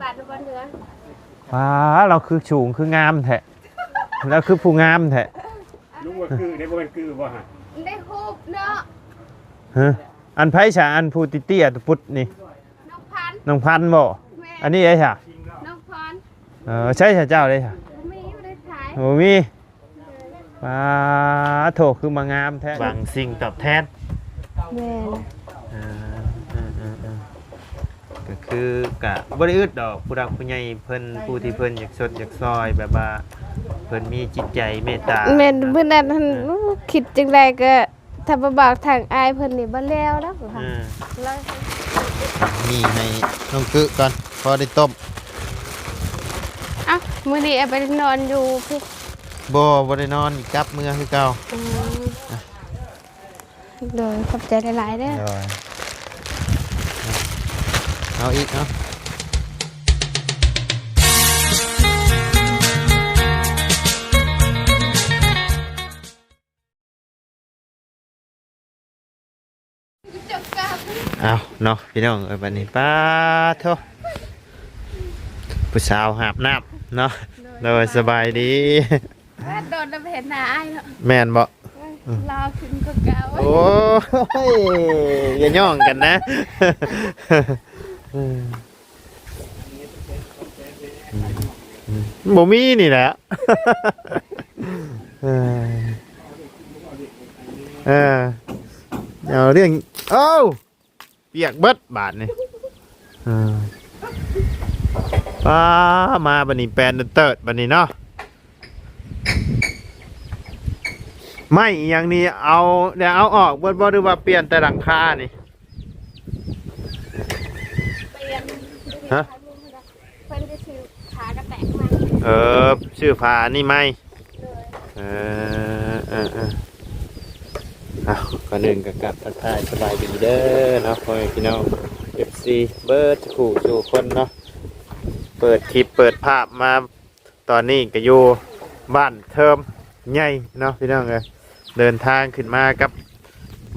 ບາດນະບໍ່ເໜືອ ວ້າ ລາວຄືສູງຄືງາມແທ້ ລາວຄືຜູ້ງາມແທ້. ລຸງວ່າຄືໄດ້ ບໍ່ແມ່ນຄືບໍ່ຫະ? ໄດ້ຮູບເນາະ. ຮະ ອັນໃຜຊະ ອັນຜູ້ເຕ້ຍໆ ຕະປຸດນີ້? ນ້ອງພັນ ນ້ອງພັນບໍ່? ແມ່ນ. ອັນນີ້ໃດຊະ? ນ້ອງພອນ. ເອີ ໃສຊະ ເຈົ້າໃດຊະ? ບໍ່ມີ ບໍ່ໄດ້ຖ່າຍ ບໍ່ມີ. ປາໂທ ຄືມາງາມແທ້ ຫວັງສິ່ງຕອບແທນ. ແມ່ນ. ເອີ ເອີ ເອີ ເອີ ກໍຄືກະບໍ່ໄດ້ອຶດດອກ ຜູ້ຫຼັກຜູ້ໃຫຍ່ເພິ່ນ ຜູ້ທີ່ເພິ່ນຢາກຊົດຢາກຊ່ອຍ ແບບວ່າເພິ່ນມີຈິດໃຈເມດຕາ. ແມ່ນ. ນະ ມື້ນັ້ນຫັ້ນ ເອີ ໂອ້ ຄິດຈັ່ງໃດກໍ ຖ້າບໍ່ບອກທາງອ້າຍເພິ່ນນີ້ບໍ່ແລ້ວດອກ. ເອີ ແລ້ວ ນີ້ໃຫ້ນ້ອງກຶກ່ອນ ພໍໄດ້ຕົ້ມ. ເອົ້າ ມື້ນີ້ອ້າຍໄປນອນຢູ່ພີ້? ບໍ່ ບໍ່ໄດ້ນອນ ກັບເມືອຄືເກົ່າ. ອືມ ອ່ະ ໂດຍ ຂອບໃຈຫຼາຍໆເດີ. ໂດຍ ເອົາອີກເນາະ. ເອົາເນາະ ພີ່ນ້ອງເອີຍ ບັດນີ້ ປາໂທ ຜູ້ສາວຫາບນ້ຳເນາະ. ໂດຍ ໂດຍ ສະບາຍດີ. ໂດນແລ້ວບໍ່ເຫັນໜ້າອ້າຍເນາະ. ແມ່ນບໍ່? ໂອ້ຍ ອືມ ຫຼໍ່ຂຶ້ນກວ່າເກົ່າ. ໂອ້ຍ ຢ່າຍ້ອງກັນນະ. ບໍ່ມີນີ້ແຫຼະ. ເອີ ເອີ ເອົາເລື່ອງ ເອົ້າ ປຽກເບິດບາດນີ້. ເອີ ປ້າ ມາບັດນີ້ແປນເຕີດບັດນີ້ເນາະ. ໄມ້ອີ່ຫຍັງນີ້ເອົາ ໄດ້ເອົາອອກເບິດບໍ່ ຫຼືວ່າປ່ຽນແຕ່ຫຼັງຄານີ້? ປ່ຽນ. ຮະ? ເພິ່ນໄປຊື້ຜ້າກະແຕກໃໝ່. ເອີ ຊື້ຜ້າອັນນີ້ໃໝ່. ໂດຍ. ເອີ ເອີ ເອີ ເອົ້າ ກ່ອນອື່ນກໍກາບທັກທາຍສະບາຍດີເດີເນາະ ພໍ່ແມ່ພີ່ນ້ອງ ເອັຟຊີ ເບິດສູ່ຜູ້ສູ່ຄົນເນາະ. ເປີດຄລິບເປີດພາບມາ ຕອນນີ້ກໍຢູ່ບ້ານເທີມໃຫຍ່ເນາະ ພີ່ນ້ອງເອີຍ. ເດີນທາງຂຶ້ນມາກັບ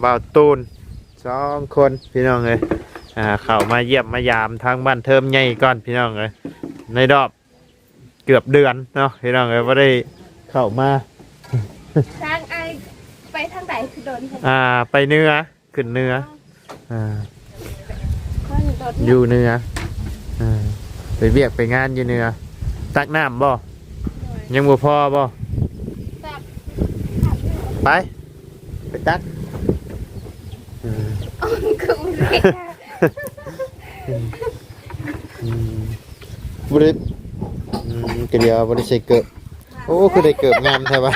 ບ່າວຕູນສອງຄົນ ພີ່ນ້ອງເອີຍ. ອ່າ ເຂົ້າມາຢ້ຽມມາຢາມທາງບ້ານເທີມໃຫຍ່ກ່ອນ ພີ່ນ້ອງເອີຍ ໃນຮອບເກືອບເດືອນເນາະ ພີ່ນ້ອງເອີຍ ບໍ່ໄດ້ເຂົ້າມາ. ທາງອ້າຍໄປທາງໃດຄືດົນ? ອ່າ ໄປເໜືອ ຂຶ້ນເໜືອ. ອ່າ ຢູ່ເໜືອ. ອ່າ ໄປວຽກໄປງານຢູ່ເໜືອ. ຕັກນ້ຳບໍ່? ໂດຍ. ຍັງບໍ່ພໍບໍ່? ຕັກ. ໄປ ໄປຕັກ. ເອີ ອືມ ອືມ ບໍ່ໄດ້ ອືມ ກະດຽວບໍ່ໄດ້ໃສ່ເກີບ. ໂອ້ ຄືໄດ້ເກີບງາມແທ້ວະ.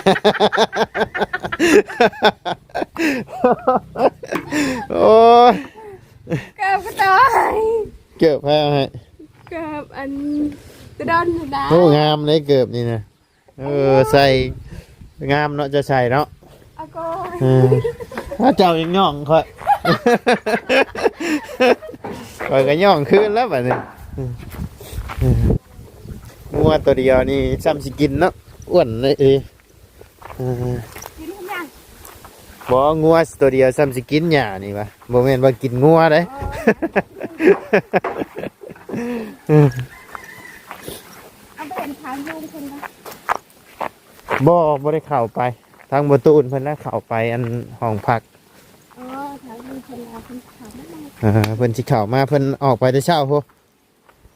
ໂອ້ຍ ເກີບກະຕ່ອຍ ເກີບໃຜເອົາໃຫ້? ເກີບອັນຕະດອນນະ. ໂອ້ ງາມເດ້ເກີບນີ້ນະ. ເອີ ໃສ່ງາມເນາະ ຈະໃສ່ເນາະ. ເອີ ເຈົ້າຍັງຍ້ອງຂ້ອຍ ຂ້ອຍກໍຍ້ອງຄືນແລ້ວບັດນີ້. ງົວໂຕດຽວນີ້ຊ່ຳຊິກິນເນາະ ອ້ວນເລີຍ. ເອີ ກິນຫຍັງ? ບໍ່ ງົວໂຕດຽວຊ່ຳຊິກິນຫຍ້ານີ້ຫວາ ບໍ່ແມ່ນວ່າກິນງົວເດ້. ອໍ ເອົາໄປເຫັນທາງໂຮງເພິ່ນບໍ່? ບໍ່ ບໍ່ໄດ້ເຂົ້າໄປ ທາງບໍ່ຕູນເພິ່ນລະເຂົ້າໄປອັນຫ້ອງພັກ. ອໍ ທາງເພິ່ນລະເພິ່ນເຂົ້າມາ ເອີ ເພິ່ນຊິເຂົ້າມາ ເພິ່ນອອກໄປແຕ່ເຊົ້າພຸ້ນ.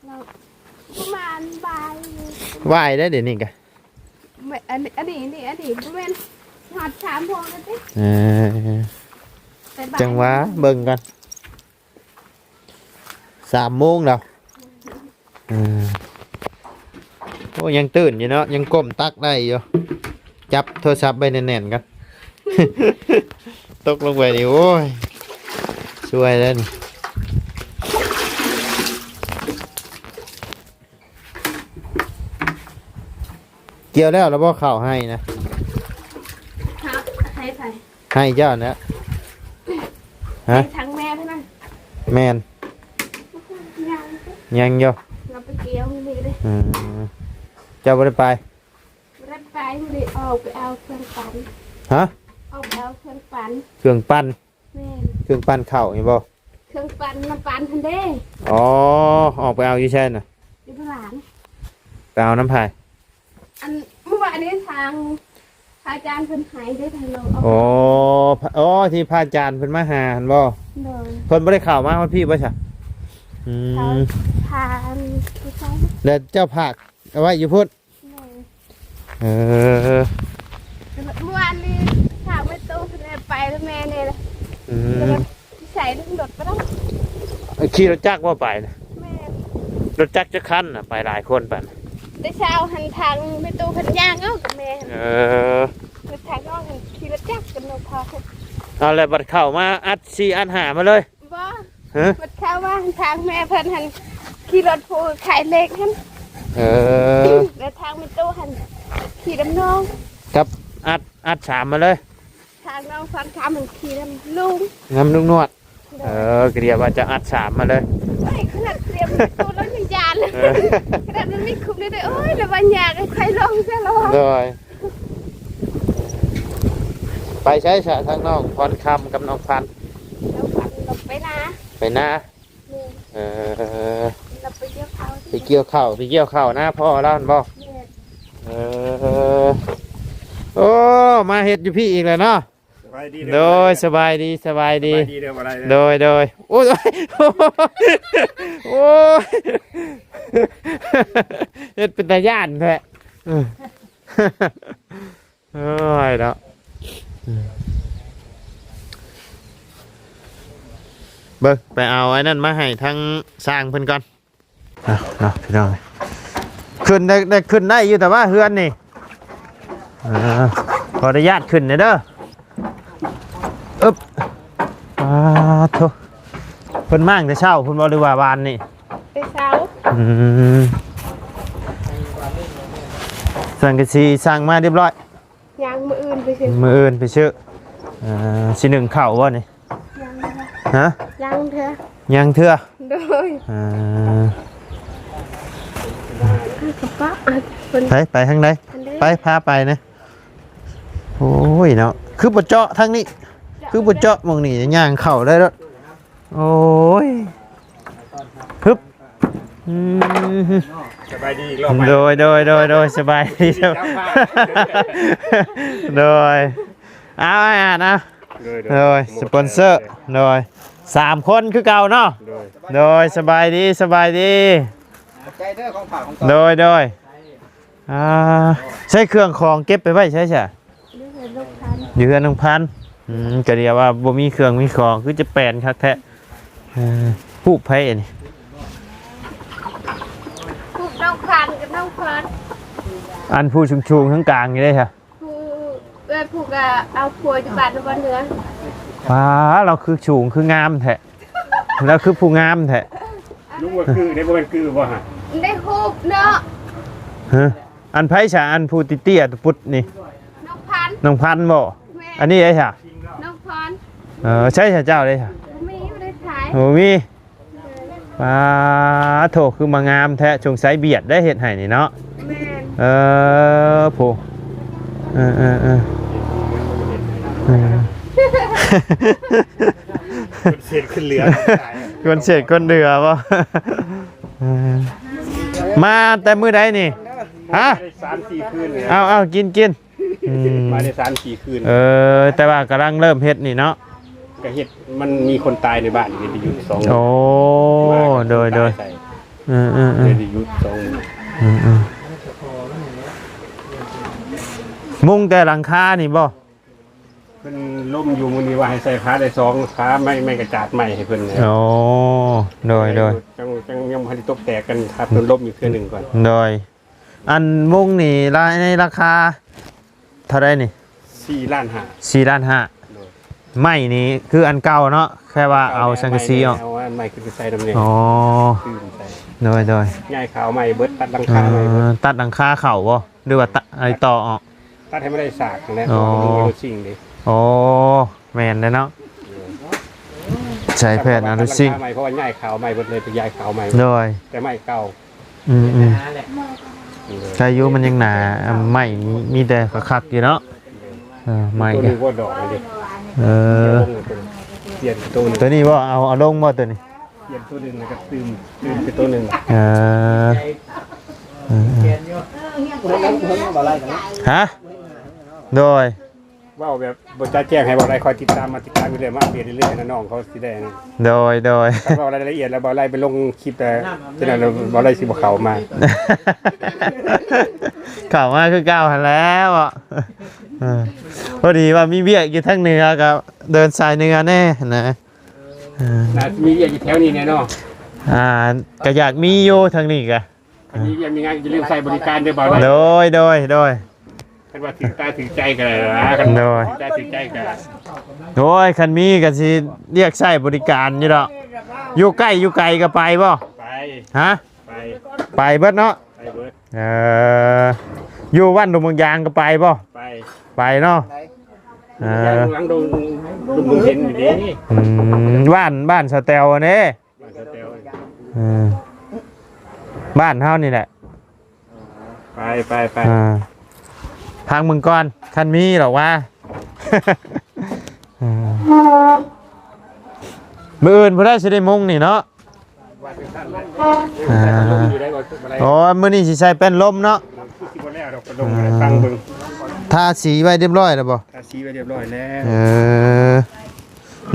ລາວປະມານບ່າຍ ບ່າຍໄດ້ດຽວນີ້ກະ ແມ່ນ ອັນ ອັນນີ້ ນີ້ ອັນນີ້ບໍ່ແມ່ນຮອດສາມໂມງແລ້ວຕິ? ເອີ ແຕ່ບ່າຍ ຈັ່ງວ່າເບິ່ງກ່ອນ ສາມໂມງແລ້ວ. ເອີ ໂອ້ ຍັງຕື່ນຢູ່ເນາະ ຍັງກົ້ມຕັກໄດ້ຢູ່. ຈັບໂທລະສັບໄວ້ແໜ້ນໆກ່ອນ ຕົກລົງໄປນີ້ ໂອ້ຍ ຊ່ວຍແລ້ວນີ້. ກ່ຽວແລ້ວລະບໍ່ເຂົ້າໄຮ່ນະ? ຮະ ໄຮ່ໃຜ? ໄຮ່ເຈົ້ານະ. ຮະ? ໄຮ່ທາງແມ່ເທົ່ານັ້ນ. ແມ່ນ. ຍັງ ຍັງຢູ່. ລາວໄປກ່ຽວມື້ນີ້ເດ້. ອືມ ເຈົ້າບໍ່ໄດ້ໄປ? ບໍ່ໄດ້ໄປ ມື້ນີ້ອອກໄປເອົາເຄື່ອງປັ່ນ. ຮະ? ອອກໄປເອົາເຄື່ອງປັ່ນ. ເຄື່ອງປັ່ນ? ແມ່ນ. ເຄື່ອງປັ່ນເຂົ້ານີ້ບໍ່? ເຄື່ອງປັ່ນນ້ຳປັ່ນຫັ້ນເດ້. ອໍ ອອກໄປເອົາຢູ່ໃສນະ? ໄປເອົານຳໃຜ? ອັນ ເມື່ອວານນີ້ທາງພະອາຈານເພິ່ນໃຫ້ເດ້ ທາງນ້ອງເອົາ. ອໍ ໂອ້ ທີ່ພະອາຈານເພິ່ນມາຫາຫັ້ນບໍ່? ໂດຍ. ເພິ່ນບໍ່ໄດ້ເຂົ້າມາຮອດພີ້ບໍ່ຊະ? ອືມ ເຂົາ ພາອັນຜູ້ຊາຍ ແລ້ວເຈົ້າຝາກເອົາໄວ້ຢູ່ພຸ້ນ? ໂດຍ. ເອີ ເມື່ອວານນີ້ຖາມແມ່ຕູ້ເພິ່ນແດ່ ໄປນຳແມ່ແດ່. ອືມ ແລ້ວກໍໃສ່ລົງລົດໄປນຳ. ຂີ່ລົດຈັກບໍ່ໄປນະ? ແມ່ນ. ລົດຈັກຈັກຄັນນະ ໄປຫຼາຍຄົນປານນັ້ນ? ແຕ່ເຊົ້າຫັ້ນທາງແມ່ຕູ້ເພິ່ນຍ່າງເອົາກັບແມ່. ເອີ ແລ້ວທາງນ້ອງຫັ້ນຂີ່ລົດຈັກກັບນ້ອງພາ. ເອົາແລ້ວບັດເຂົ້າມາອັດສີ່ອັດຫ້າມາເລີຍ? ບໍ່. ຮະ? ບັດເຂົ້າມາທາງແມ່ເພິ່ນຫັ້ນຂີ່ລົດຜູ້ຂາຍເລກຫັ້ນ. ເອີ ແລ້ວທາງແມ່ຕູ້ຫັ້ນຂີ່ນຳນ້ອງ ກັບອັດ ອັດສາມມາເລີຍ. ທາງນ້ອງພອນຄຳຫັ້ນຂີ່ນຳລຸງ ນຳລຸງນວດ. ໂດຍ. ເອີ ກະດຽວວ່າຈະອັດສາມມາເລີຍ. ເອີຍ ຂະໜາດຕຽມໂຕແລ້ວຍັງຢ້ານເລີຍ. ເອີ ຂະໜາດມັນມີຄຸມນີ້ເດ້ ໂອ້ຍ ລະວ່າຍາກໃຫ້ຂ້ອຍລົງຊະລະ. ໂດຍ. ໄປໃສຊະ ທາງນ້ອງພອນຄຳກັບນ້ອງພັນ? ນ້ອງພັນລົງໄປນາ. ໄປນາ. ແມ່ນ. ເອີ ລາວໄປກ່ຽວເຂົ້າ ໄປກ່ຽວເຂົ້າ ໄປກ່ຽວເຂົ້ານາພໍ່ລາວຫັ້ນບໍ່? ແມ່ນ. ເອີ ໂອ້ ມາເຮັດຢູ່ພີ້ອີກແລ້ວເນາະ. ສະບາຍດີເດີ. ໂດຍ ສະບາຍດີ ສະບາຍດີ ສະບາຍດີເດີ. ບໍ່ໄດ້ເດີ. ໂດຍ ໂດຍ. ໂອ້ຍ ໂອ້ຍ ເຮັດເປັນຕາຢ້ານແທ້. ເອີ ໂອ້ຍເນາະ. ເບິ່ງ ໄປເອົາອັນນັ້ນມາໃຫ້ທາງຊ່າງເພິ່ນກ່ອນ. ເອົາເນາະ ພີ່ນ້ອງ ຂຶ້ນໄດ້ ໄດ້ ຂຶ້ນໄດ້ຢູ່ ແຕ່ວ່າເຮືອນນີ້ ເອີ ຂໍອະນຸຍາດຂຶ້ນແດ່ເດີ. ອຶບ ອາໂທ ເພິ່ນມ້າງແຕ່ເຊົ້າພຸ້ນບໍ່ ຫຼືວ່າວານນີ້? ແຕ່ເຊົ້າ. ອືມ ສັງກະສີສັ່ງມາຮຽບຮ້ອຍ. ຍັງ ມື້ອື່ນໄປຊື້ ມື້ອື່ນໄປຊື້. ເອີ ຊິໜຶ້ງເຂົ້າບໍ່ນີ້? ຍັງເທື່ອ. ຮະ? ຍັງເທື່ອ ຍັງເທື່ອ. ໂດຍ. ເອີ ໄປ ໄປທາງໃດ? ໄປ ພາໄປນະ. ໂອ້ຍເນາະ ຄືບໍ່ເຈາະທາງນີ້ ຄືບໍ່ເຈາະໝ່ອງນີ້ ຍ່າງເຂົ້າໄດ້ໂລດ. ໂອ້ຍ ຮຶບ ອືມ ສະບາຍດີອີກລອບໃໝ່. ໂດຍ ໂດຍ ໂດຍ ໂດຍ ສະບາຍດີ. ໂດຍ ເອົາ ອ້າຍອາດນະ. ໂດຍ ໂດຍ ໂດຍ ສະປອນເຊີ ໂດຍ ສາມຄົນຄືເກົ່າເນາະ. ໂດຍ ໂດຍ ສະບາຍດີ ສະບາຍດີ. ຂອບໃຈເດີ ຂອງຝາກຂອງຕ້ອນ. ໂດຍ ໂດຍ. ອ່າ ໃຊ້ເຄື່ອງຂອງເກັບໄປໄວ້ໃສຊະ? ຢູ່ເຮືອນນ້ອງພັນ ຢູ່ເຮືອນນ້ອງພັນ. ອືມ ກະດຽວວ່າບໍ່ມີເຄື່ອງມີຂອງ ຄືຈະແປນຄັກແທ້. ເອີ ຮູບໃຜອັນນີ້? ຮູບນ້ອງພັນກັບນ້ອງພັນ. ອັນຜູ້ສູງໆ ທາງກາງນີ້ເດ້ຊະ? ຜູ້ ເອື້ອຍຜູ້ກະເອົາຜົວຢູ່ບ້ານນະບໍ່ເໜືອ. ວ້າ ລາວຄືສູງຄືງາມແທ້ ລາວຄືຜູ້ງາມແທ້. ລຸງວ່າຄືໄດ້ ບໍ່ແມ່ນຄືບໍ່ຫະ? ໄດ້ຮູບເນາະ. ຮະ? ອັນໃຜຊະ ອັນຜູ້ເຕ້ຍໆ ຕະປຸດນີ້? ນ້ອງພັນ ນ້ອງພັນບໍ່? ແມ່ນ. ອັນນີ້ໃດຊະ? ນ້ອງພອນ. ເອີ ໃຊ້ຊະ ເຈົ້າໃດຊະ? ບໍ່ມີ ບໍ່ໄດ້ຂາຍ ບໍ່ມີ. ປາໂທ ຄືມາງາມແທ້ ສົງໄສບຽດໄດ້ເຮັດໃຫ້ນີ້ເນາະ. ແມ່ນ. ເອີ ໂພ ເອີ ເອີ ເອີ ເອີ ຄົນເສດຂຶ້ນເຫຼືອ ຄົນເສດຄົນເຫຼືອບໍ່? ເອີ ມາແຕ່ມື້ໃດນີ້? ຮະ? ໄດ້ສາມສີ່ຄືນແລ້ວ. ເອົາ ເອົາ ກິນ ກິນ. ອືມ ມາໄດ້ສາມສີ່ຄືນ. ເອີ ແຕ່ວ່າກຳລັງເລີ່ມເຮັດນີ້ເນາະ. ກະເຮັດ ມັນມີຄົນຕາຍໃນບ້ານ ເຮັດໄດ້ຢຸດສອງມື້. ໂອ້ ໂດຍ ໂດຍ. ເອີ ເອີ ເອີ ເຮັດໄດ້ຢຸດສອງມື້. ເອີ ເອີ ມຸງແຕ່ຫຼັງຄານີ້ບໍ່? ເພິ່ນລົມຢູ່ມື້ນີ້ວ່າໃຫ້ໃສ່ຝາໄດ້ສອງຝາ ໄມ້ ໄມ້ກະຈາດໃໝ່ໃຫ້ເພິ່ນ. ໂອ້ ໂດຍ ໂດຍ. ຍັງ ຍັງ ຍັງບໍ່ທັນໄດ້ຕົກແຕກກັນ ຖ້າເພິ່ນລົມອີກເທື່ອໜຶ່ງກ່ອນ. ໂດຍ. ອັນມຸງນີ້ລາ ໃນລາຄາເທົ່າໃດນີ້? ສີ່ລ້ານຫ້າ. ສີ່ລ້ານຫ້າ. ໂດຍ. ໄມ້ນີ້ຄືອັນເກົ່າເນາະ ແຄ່ວ່າເອົາສັງກະສີອອກ. ເອົາໄມ້ຂຶ້ນໄປໃສ່ນຳແດ່. ອໍ ຄືນໃສ່. ໂດຍ ໂດຍ. ຍ້າຍຄາວໃໝ່ເບິດ ຕັດຫຼັງຄາໃໝ່ເບິດ. ເອີ ຕັດຫຼັງຄາເຂົ້າບໍ່ ຫຼືວ່າຕັດ ອັນນີ້ຕໍ່ອອກ? ຕັດໃຫ້ມັນໄດ້ສາກຫັ້ນແຫຼະ. ອໍ ເພາະວ່າມັນມີອາລູຊິງເດ້. ອໍ ແມ່ນແລ້ວເນາະ. ໂດຍ. ໃສ່ແຜ່ນອາລູຊິງ ໃສ່ແຜ່ນອາລູຊິງ ເພາະວ່າຍ້າຍຄາວໃໝ່ເບິດເລີຍ ໄປຍ້າຍຄາວໃໝ່. ໂດຍ. ແຕ່ໄມ້ເກົ່າ. ອືມ ອືມ ອືມ. ໃສ່ຢູ່ ມັນຍັງໜາ ໄມ້ມີແຕ່ຄັກໆຢູ່ເນາະ. ເອີ ໄມ້ ໂຕນີ້ບໍ່ດອກເດ້. ເອີ ປ່ຽນໂຕໜຶ່ງ. ໂຕນີ້ບໍ່ ເອົາ ເອົາລົງບໍ່ໂຕນີ້? ປ່ຽນໂຕໜຶ່ງ ແລ້ວກໍຕື່ມ ຕື່ມໄປໂຕໜຶ່ງ. ເອີ ເອີ ເອີ. ຮະ ໂດຍ ເວົ້າແບບບໍ່ຈະແຈ້ງ ໃຫ້ເວົ້າໄດ້ ຄອຍຕິດຕາມ ມາຕິດຕາມຢູ່ເລື້ອຍ ມາອັບເດດເລື້ອຍໆ ນະ ນ້ອງເຂົາຊິໄດ້ນະ ໂດຍ ໂດຍ ຄັນເວົ້າລາຍລະອຽດແລ້ວ ບໍ່ໄດ້ໄປລົງຄລິບແລ້ວ ຈະນັ້ນບໍ່ໄດ້ຊິບໍ່ເຂົ້າມາ ເຂົ້າມາຄືເກົ່າຫັ້ນແຫຼະເນາະ ເອີ ພໍດີວ່າມີວຽກຢູ່ທາງເໜືອ ກໍເດີນສາຍເໜືອແດ່ນະ ເອີ ໜ້າຊິມີວຽກຢູ່ແຖວນີ້ແນ່ເນາະ ອ່າ ກໍຢາກມີຢູ່ທາງນີ້ກະ ຄັນມີວຽກມີງານກໍຢ່າລືມໃຊ້ບໍລິການເດີບ່າວ ໂດຍ ໂດຍ ໂດຍ ຄັນວ່າຖືກຕາຖືກໃຈກໍໄດ້ລະ ຄັນ ໂດຍ ຖືກຕາຖືກໃຈກໍ ໂອ້ຍ ຄັນມີກໍຊິລຽກໃຊ້ບໍລິການຢູ່ດອກ ຢູ່ໃກ້ຢູ່ໄກກໍໄປບໍ່ ໄປ ຮະ ໄປ ໄປເບິດເນາະ ໄປເບິດ ເອີ ຢູ່ບ້ານດົງບາງຢາງກໍໄປບໍ່ ໄປ ໄປເນາະ ເອີ ຫລັງດົງ ດົງເຫັນນີ້ເດ້ ອືມ ບ້ານ ບ້ານສະແຕວເດ້ ບ້ານສະແຕວ ເອີ ບ້ານເຮົານີ້ແຫຼະ ໄປ ໄປ ໄປ ອ່າ ພັງເບິ່ງກ່ອນ ຄັນມີດອກວ່າ ເອີ ມື້ອື່ນພຸ້ນແຫຼະຊິໄດ້ມຸງນີ້ເນາະ ອ່າ ອໍ ມື້ນີ້ຊິໃສ່ແປ້ນລົມເນາະ ຄືຊິບໍ່ແລ້ວດອກ ໄປລົງ ອ່າ ຟັງເບິ່ງ ທາສີໄວ້ຮຽບຮ້ອຍແລ້ວບໍ່ ທາສີໄວ້ຮຽບຮ້ອຍແລ້ວ ເອີ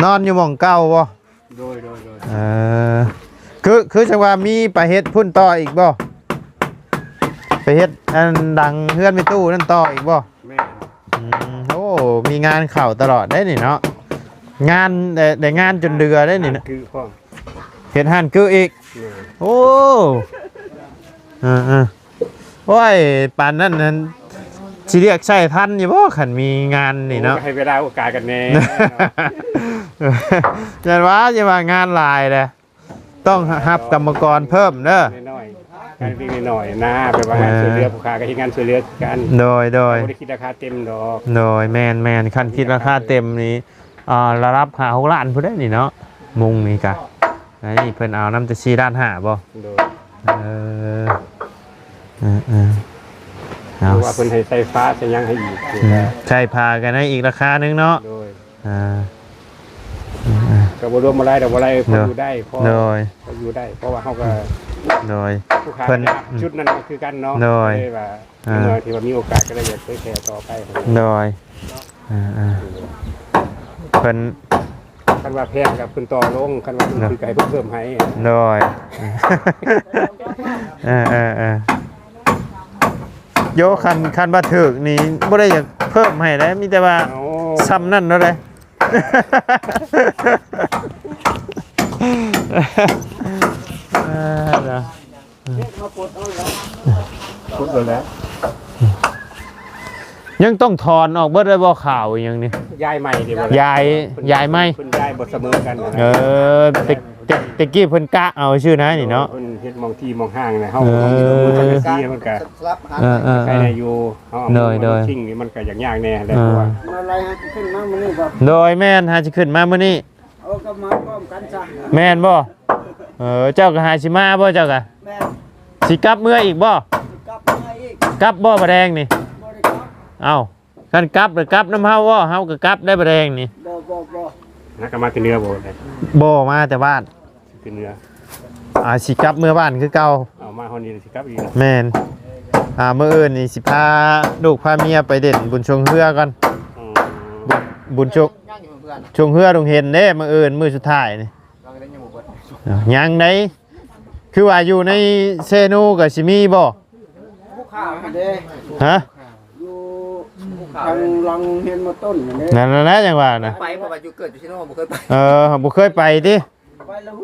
ນອນຢູ່ໝ່ອງເກົ່າບໍ່ ໂດຍ ໂດຍ ໂດຍ ເອີ ຄື ຄືຈັ່ງວ່າມີໄປເຮັດພຸ້ນຕໍ່ອີກບໍ່ ໄປເຮັດອັນຫຼັງເຮືອນແມ່ຕູ້ນັ້ນຕໍ່ອີກບໍ່ ແມ່ນ ອືມ ໂອ້ ມີງານເຂົ້າຕະຫຼອດເດ້ນີ້ເນາະ ງານ ໄດ້ ໄດ້ງານຈົນເດືອເດ້ນີ້ນະ ຄືພ້ອມ ເຮັດຮ້ານກືອີກ ແມ່ນ ໂອ້ ເອີໆ ໂອ້ຍ ປານນັ້ນຫັ້ນ ຊິລຽກໃຊ້ທັນຢູ່ບໍ່ ຄັນມີງານນີ້ເນາະ ໂອ້ ໃຫ້ເວລາໂອກາດກັນແນ່ ຢ້ານວ່າ ຢ່າວ່າງານຫຼາຍເດີ້ ຕ້ອງຮັບກຳມະກອນເພີ່ມເດີ້ ນ້ອຍໆ ງານເລັກໆ ນ້ອຍໆ ນະ ແບບວ່າງານຊ່ວຍເຫຼືອ ເອີ ຜູ້ຄ້າກໍເຮັດງານຊ່ວຍເຫຼືອຄືກັນ ໂດຍໆ ບໍ່ໄດ້ຄິດລາຄາເຕັມດອກ ໂດຍ ແມ່ນໆ ຄັນຄິດລາຄາເຕັມນີ້ ອ່າ ລະດັບຫ້າຫົກລ້ານພຸ້ນເດ້ນີ້ເນາະ ມຸງນີ້ກະ ອັນນີ້ເພິ່ນເອົານຳແຕ່ສີ່ລ້ານຫ້າບໍ່ ໂດຍ ເອີ ເອີໆ ເອົາ ເພາະວ່າເພິ່ນໃຫ້ໃສ່ຝາໃສ່ຫຍັງໃຫ້ອີກ ອືມ ໃສ່ຝາກັນໃຫ້ອີກລາຄາໜຶ່ງເນາະ ໂດຍ ອ່າ ເອີໆ ກໍບໍ່ລວມບໍ່ຫຼາຍດອກ ບໍ່ຫຼາຍ ພໍຢູ່ໄດ້ ພໍ ໂດຍ ພໍຢູ່ໄດ້ ເພາະວ່າເຮົາກໍ ໂດຍ ຜູ້ຄ້າ ເພິ່ນ ກໍໄດ້ຮັບ ອືມ ຈຸດນັ້ນກໍຄືກັນເນາະ ໂດຍ ກໍເລີຍວ່າ ອ່າ ເມື່ອທີ່ວ່າມີໂອກາດກໍເລີຍຢາກເຜີຍແຜ່ຕໍ່ໄປ ໂດຍ ອ່າໆ ເພິ່ນ ຄັນວ່າແພງກໍເພິ່ນຕໍ່ລົງ ຄັນວ່າຖືກ ໂດຍ ກໍໃຫ້ເພິ່ນເພີ່ມໃຫ້ ໂດຍ ເອີໆໆ ໂຍ ຄັນ ຄັນວ່າຖືກນີ້ບໍ່ໄດ້ຢາກເພີ່ມໃຫ້ເດ້ ມີແຕ່ວ່າ ໂອ້ ສ່ຳນັ້ນເນາະເດ້ ເອີ ເນາະ. ອືມ ຂຸດແລ້ວ ຍັງຕ້ອງຖອນອອກເບິດເລີຍບໍ່ ຂາວອີ່ຫຍັງນີ້? ຍ້າຍໃໝ່ເດ ບໍ່ໄດ້ ຍ້າຍ ເພິ່ນ ຍ້າຍໃໝ່ ເພິ່ນຍ້າຍບໍ່ສະເໝີກັນນະ. ເອີ ແຕ່ ແຕ່ ແຕ່ກີ້ເພິ່ນກະເອົາຊື່ນະນີ້ເນາະ ເພິ່ນເຮັດໝ່ອງທີ່ໝ່ອງຫ່າງນະ ເຮົາ ເອີ ເຮົາເຮັດໝ່ອງທີ່ມັນກໍເສຍ ມັນກໍ ເອີໆ ໄປໄດ້ຢູ່ ເຮົາເອົາ ໂດຍ ໂດຍ ມາລົງຊິງນີ້ມັນກໍຍາກຍາກແດ່ແຫຼະ ເອີ ເພາະວ່າ ມາໄລ່ຫາຂຶ້ນມາມື້ບໍ່ ໂດຍ ແມ່ນ ຫາຊິຂຶ້ນມາມື້ນີ້. ເອີ ກໍມາພ້ອມກັນຊະ ແມ່ນບໍ່? ເອີ ເຈົ້າກໍຫາຊິມາບໍ່ ເຈົ້າກະ? ແມ່ນ ຊິກັບເມືອອີກບໍ່? ຊິກັບເມືອອີກ ກັບບໍ່ ບາແດງນີ້? ບໍ່ໄດ້ກັບ ເອົ້າ ຄັນກັບລະກັບນຳເຮົາບໍ່? ເຮົາກໍກັບໄດ້ ບາແດງນີ້ ບໍ່ ບໍ່ ບໍ່ ຫາກໍມາແຕ່ເໜືອບໍ່? ບໍ່ ມາແຕ່ບ້ານ ຂຶ້ນເໜືອ ອ່າ ຊິກັບເມືອບ້ານຄືເກົ່າ ເອົາມາຮອດນີ້ຊິກັບອີກ ແມ່ນ ອ່າ ມື້ອື່ນນີ້ຊິພາລູກພາເມຍໄປຫຼິ້ນບຸນຊ່ວງເຮືອກ່ອນ ອືມ ບຸນ ບຸນຊ່ວງ ຊ່ວງເຮືອດົງເຫັນເດ້ ມື້ອື່ນມື້ສຸດທ້າຍນີ້ ຍັງໄດ້ ຄືວ່າຢູ່ໃນເຊນູກໍຊິມີບໍ່? ພູຂາວຫັ້ນເດ້ ຮະ? ຢູ່ທາງຫຼັງໂຮງຮຽນມໍຕົ້ນຫັ້ນເດ້ ນັ້ນແຫຼະ ຈັ່ງວ່ານະ ໄປ ເພາະວ່າຢູ່ເກີດຢູ່ເຊນູບໍ່ເຄີຍໄປ ເອີ ບໍ່ເຄີຍໄປຕິ? ໄປແລ້ວ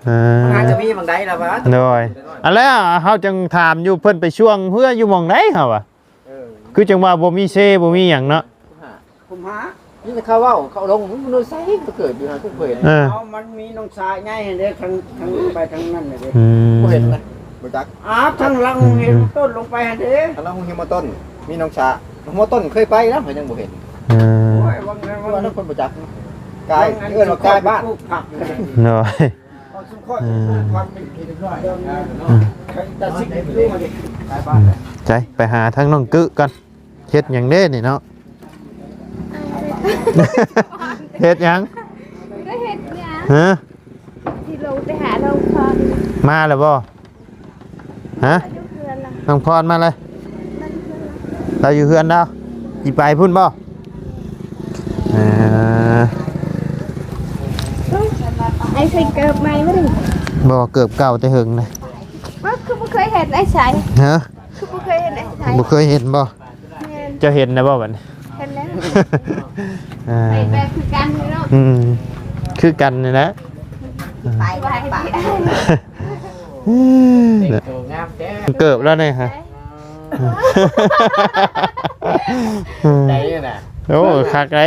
ເອີ ມັນອາດຈະມີໝ່ອງໃດລະວະ ໂດຍ ອັນແລ້ວເຮົາຈຶ່ງຖາມຢູ່ ເພິ່ນໄປຊ່ວງເຮືອຢູ່ໝ່ອງໃດເຮົາວ່າ ເອີ ຄືຈັ່ງວ່າບໍ່ມີເຊບໍ່ມີຫຍັງເນາະ ຄຸມຫາ ນີ້ເຂົາເວົ້າ ເຂົາລົງ ມັນຢູ່ໃສ ເຂົາເກີດຢູ່ນະ ທຸກເພິ່ນ ເອີ ເອົາ ມັນມີໜອງສາໃຫຍ່ຫັ້ນເດ້ ທາງ ທາງໄປທາງນັ້ນນະເດ້ ອືມ ບໍ່ເຫັນນະ ບໍ່ຈັກ ອາ ທາງຫຼັງໂຮງຮຽນມໍຕົ້ນລົງໄປຫັ້ນເດ້ ທາງຫຼັງໂຮງຮຽນມໍຕົ້ນ ມີໜອງສາ ໂຮງຮຽນມໍຕົ້ນເຄີຍໄປແລ້ວ ເຮົາຍັງບໍ່ເຫັນ ເອີ ໂອ້ຍ ວ່ານັ້ນ ວ່ານັ້ນຄົນບໍ່ຈັກ ກາຍ ເອີ້ນວ່າກາຍບ້ານ ໂດຍ ໃຈ ໄປຫາທາງນ້ອງກຶກ່ອນ ເຮັດຫຍັງເດ້ນີ້ເນາະ ເຮັດຫຍັງ? ບໍ່ໄດ້ເຮັດຫຍັງ ຮະ? ຊິລົງໄປຫານ້ອງພອນ ມາແລ້ວບໍ່? ຮະ? ຢູ່ເຮືອນລະ ນ້ອງພອນມາເລີຍ ມັນ ລາວຢູ່ເຮືອນລາວ ຊິໄປພຸ້ນບໍ່? ເອີ ອ້າຍໃສ່ເກີບໃໝ່ບໍ່ນີ້? ບໍ່ ເກີບເກົ່າແຕ່ເຫິງນະ. ບໍ່ ຄືບໍ່ເຄີຍເຫັນອ້າຍໃສ່. ຮະ? ຄືບໍ່ເຄີຍເຫັນອ້າຍໃສ່. ບໍ່ເຄີຍເຫັນບໍ່? ແມ່ນ. ເຈົ້າເຫັນແລ້ວບໍ່ບັດນີ້? ເຫັນແລ້ວ. ອ່າ ໃສ່ແບບຄືກັນເນາະ. ອືມ ຄືກັນນີ້ແຫຼະ. ໄປ ໄປ ໄປ. ແຕ່ງໂຕງາມແທ້. ເກີບແລ້ວນີ້ຮະ. ໃດນະ. ໂອ້ ຄັກໄດ໋. ເ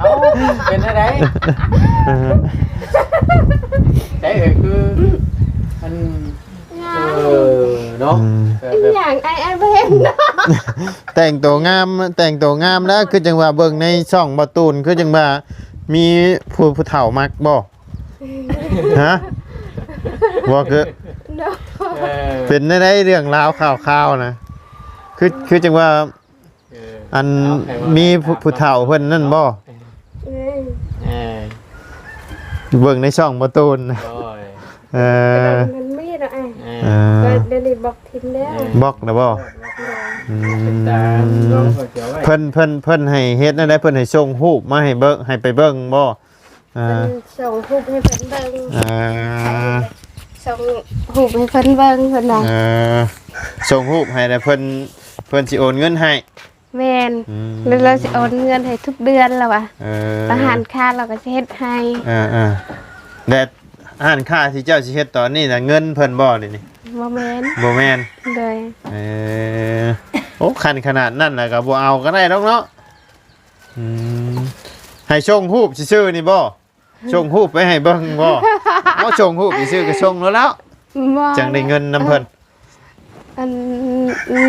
ອົ້າ ເປັນຈັ່ງໃດ? ໃດເອີຍ ຄື ອັນ ເອີ ເນາະ. ອືມ ແບບ ອີຫຍັງ ອ້າຍ ອ້າຍບໍ່ເຫັນເນາະ. ແຕ່ງໂຕງາມ ແຕ່ງໂຕງາມແລ້ວ ຄືຈັ່ງວ່າເບິ່ງໃນຊ່ອງບ່າວຕູນ ຄືຈັ່ງວ່າມີຜູ້ ຜູ້ເຖົ້າມັກບໍ່? ຮະ? ບໍ່ຄື ເນາະ. ເອີ ເປັນແນວໃດເລື່ອງລາວຂ່າວໆນະ? ຄື ຄືຈັ່ງວ່າ ເອີ ອັນ ເອົາໃຜວ່າ ມີຜູ້ ຜູ້ເຖົ້າເພິ່ນນັ້ນບໍ່? ເອີ ເອີ ເບິ່ງໃນຊ່ອງບ່າວຕູນ. ໂອ້ຍ ເອີ ມັນມີແລ້ວອ້າຍ. ເອີ ເອີ ກໍດຽວນີ້ບລັອກຖິ້ມແລ້ວ. ເອີ ບລັອກແລ້ວບໍ່? ບລັອກແລ້ວ. ອືມ ເພິ່ນ ເພິ່ນ ເພິ່ນໃຫ້ເຮັດແນວໃດ? ເພິ່ນໃຫ້ສົ່ງຮູບມາໃຫ້ເບິ່ງ ໃຫ້ໄປເບິ່ງບໍ່? ອ່າ ເພິ່ນສົ່ງຮູບໃຫ້ເພິ່ນເບິ່ງ. ອ່າ ສົ່ງຮູບໃຫ້ເພິ່ນເບິ່ງ ເພິ່ນວ່າ ເອີ ສົ່ງຮູບໃຫ້ແລ້ວເພິ່ນ ເພິ່ນຊິໂອນເງິນໃຫ້. ແມ່ນ. ອືມ ແລ້ວລາວຊິໂອນເງິນໃຫ້ທຸກເດືອນລາວວ່າ. ເອີ ລາວຮ້ານຄ້າລາວກໍຊິເຮັດໃຫ້. ເອີໆ ແລະຮ້ານຄ້າທີ່ເຈົ້າຊິເຮັດຕອນນີ້ນະ ເງິນເພິ່ນບໍ່ນີ້? ບໍ່ແມ່ນ. ບໍ່ແມ່ນ. ໂດຍ. ເອີ ໂອ້ ຄັນຂະໜາດນັ້ນລະກໍບໍ່ເອົາກໍໄດ້ດອກເນາະ. ອືມ ໃຫ້ສົ່ງຮູບຊື່ໆນີ້ບໍ່? ສົ່ງຮູບໄປໃຫ້ເບິ່ງບໍ່? ເອົາ ສົ່ງຮູບຊື່ໆກໍສົ່ງໂລດແລ້ວ. ບໍ່ ຈັ່ງໄດ້ເງິນນຳເພິ່ນ. ອັນ ອືມ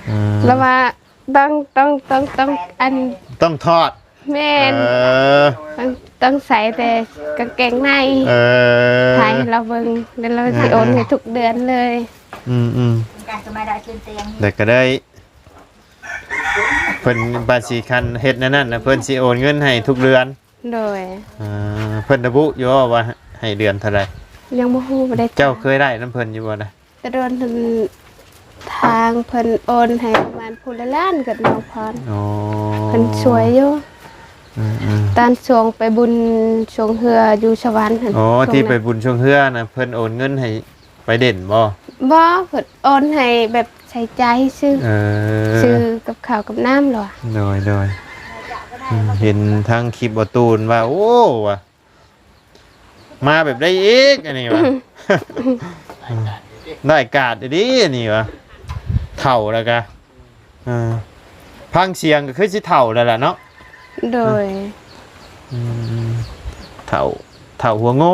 ອືມ ລະວ່າຕ້ອງ ຕ້ອງ ຕ້ອງ ຕ້ອງ ອັນ ຕ້ອງຖອດ. ແມ່ນ. ເອີ ຕ້ອງ ຕ້ອງໃສ່ແຕ່ກາງເກງໃນ. ເອີ ຖ່າຍໃຫ້ລາວເບິ່ງ ແລ້ວລາວຊິໂອນໃຫ້ທຸກເດືອນເລີຍ. ອືມໆ ແລ້ວກໍໄດ້ ເພິ່ນບາດຊິຄັນເຮັດແນວນັ້ນນະ ເພິ່ນຊິໂອນເງິນໃຫ້ທຸກເດືອນ. ໂດຍ. ເອີ ເພິ່ນລະບຸຢູ່ບໍ່ວ່າໃຫ້ເດືອນເທົ່າໃດ? ຍັງບໍ່ຮູ້ ບໍ່ໄດ້. ເຈົ້າເຄີຍໄດ້ນຳເພິ່ນຢູ່ບໍ່ນະ? ແຕ່ໂດນ ທາງເພິ່ນໂອນໃຫ້ປະມານຜູ້ລະລ້ານກັບນ້ອງພອນ. ອໍ ເພິ່ນຊ່ວຍຢູ່. ອືມໆ ຕອນຊ່ວງໄປບຸນຊ່ວງເຮືອຢູ່ສະຫວັນຫັ້ນ. ອໍ ທີ່ໄປບຸນຊ່ວງເຮືອນະ ເພິ່ນໂອນເງິນໃຫ້ ໄປເດັ່ນບໍ່? ບໍ່ ເພິ່ນໂອນໃຫ້ແບບໃຊ້ຈ່າຍຊື່. ເອີ ຊື້ກັບເຂົ້າກັບນ້ຳລະວ່າ. ໂດຍໆ ອືມ ເຫັນທາງຄລິບບ່າວຕູນວ່າ ໂອ້ ວ່າ ມາແບບໃດອີກອັນນີ້ວ່າ ໄດ້ກາດອີ່ຫຼີອັນນີ້ວ່າ ເຖົ້າແລ້ວກະ ເອີ ຟັງສຽງກໍຄືຊິເຖົ້າແລ້ວລະເນາະ. ໂດຍ. ອືມ ເຖົ້າ ເຖົ້າຫົວໂງ່.